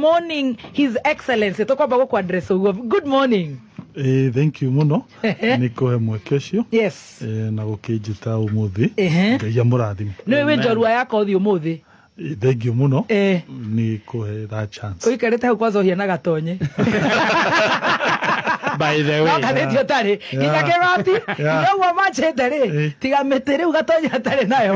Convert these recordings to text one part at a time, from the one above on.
Morning, His Excellency. Tũkwamba gũkũ address ũguo. Good morning. Ĩĩ, thank you mũno nĩ kũhe mweke ũcio na gũkĩnjĩta ũmũthĩ. Ngai amũrathime. Nĩ wĩ njorua ya kothi ũmũthĩ. Ĩĩ, thank you mũno nĩ kũhe that chance. Ũikarĩte hau kwanza ũhiana gatonye. By the way. No kanĩti ũtarĩ. Nginya kĩgoti. Nginya ũguo machĩte rĩ. Tiga mĩtĩ rĩu gatonye atarĩ nayo.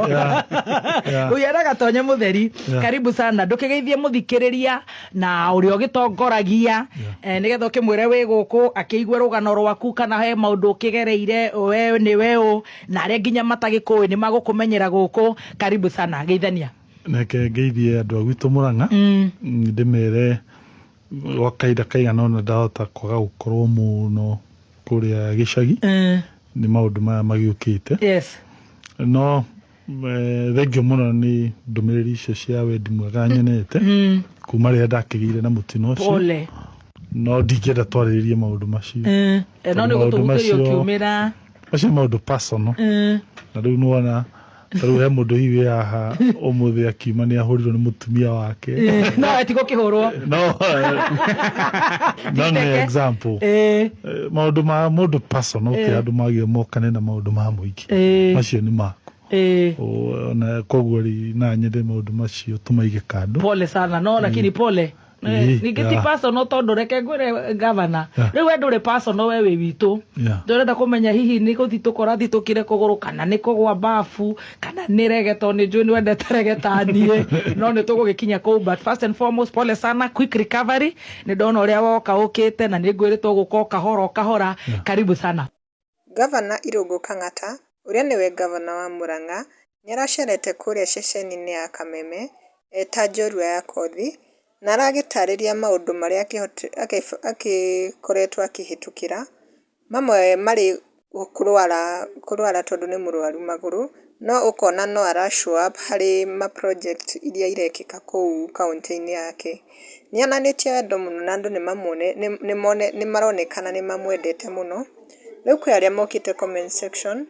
Ũhiana gatonye mũtheri. Karibu sana. Ndũkĩgeithie mũthikĩrĩria na ũrĩa ũgĩtongoragia nĩgetha ũkĩmwĩre wĩ gũkũ akĩigue rũgano rwaku kana he maũndũ ũkĩgereire we nĩ we ũ na arĩa nginya matagĩkũĩ nĩ magũkũmenyera gũkũ. Karibu sana, geithania. Reke ngeithie andũ a gwitũ Mũrang'a, ndĩmere gwa kahinda kaigana ũna ndahota kwaga gũkorwo mũno kũrĩa gĩcagi nĩ maũndũ maya magĩũkĩte. No thengiũ mũno nĩ ndũmĩrĩri icio cia wendi mwega nyonete kuma rĩrĩa ndakĩgĩire na mũtino ũcio. Pole. No ndingĩenda twarĩrĩrie maũndũ macio. No nĩ Maũndũ gũtũhutĩria ũkiumĩra. Macio nĩ maũndũ personal. Na rĩu nĩwona ta rĩu he mũndũ hihi wĩ haha ũmũthĩ akiuma nĩ ahũrirwo nĩ mũtumia wake. No eti gũkĩhũrwo. No, no nĩ example. Maũndũ ma mũndũ personal ti andũ magĩrĩirwo mokane na maũndũ ma mũingĩ. Macio nĩ maku. Ona koguo rĩ na nyende maũndũ macio tũmaige kando. Pole sana no lakini pole. Ningĩ ti personal tondũ reke ngwĩre gavana rĩu we ndũrĩ personal we wĩ witũ. Ndũrenda kũmenya hihi nĩ gũthitũka ũrathitũkire kũgũrũ kana nĩ kũgwa bafu kana nĩ rege tondũ nĩ njũĩ nĩ wendete rege ta niĩ no nĩ tũgũgĩkinya kũu but first and foremost pole sana, quick recovery. Nĩ ndona ũrĩa woka ũkĩte na nĩ ngwĩrĩtwo gũka o kahora o kahora. Karibu sana. Ngavana Irũngũ Kang'ata, ũrĩa nĩwe ngavana wa Murang'a, nĩ aracerete kũrĩa ceceni-inĩ ya Kameme e ta njorua ya kothi na aragĩtarĩria maũndũ marĩa agĩkoretwo akĩhĩtũkĩra, mamwe marĩ kũrwara kũrwara tondũ nĩ mũrwaru magũrũ, no ũkona no ara show up harĩ ma project iria irekĩka kũu kauntĩ-inĩ yake. Nĩ onanĩtie wendo mũno na andũ nĩ maronekana nĩ mamwendete mũno. Rĩu kwĩ arĩa mokĩte comment section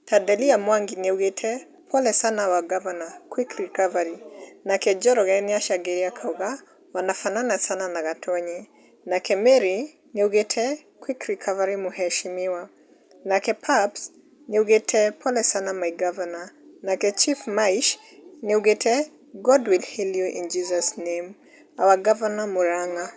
ta Delia Mwangi nĩ augĩte pole sana our governor, quick recovery. Nake Njoroge nĩ acangĩire akauga wanafanana sana na Gatonye. Nake Mary nĩ augĩte quick recovery mheshimiwa. Nake Paps nĩ augĩte pole sana my governor. Nake Chief Maish nĩ augĩte God will heal you in Jesus name. Our governor Murang'a.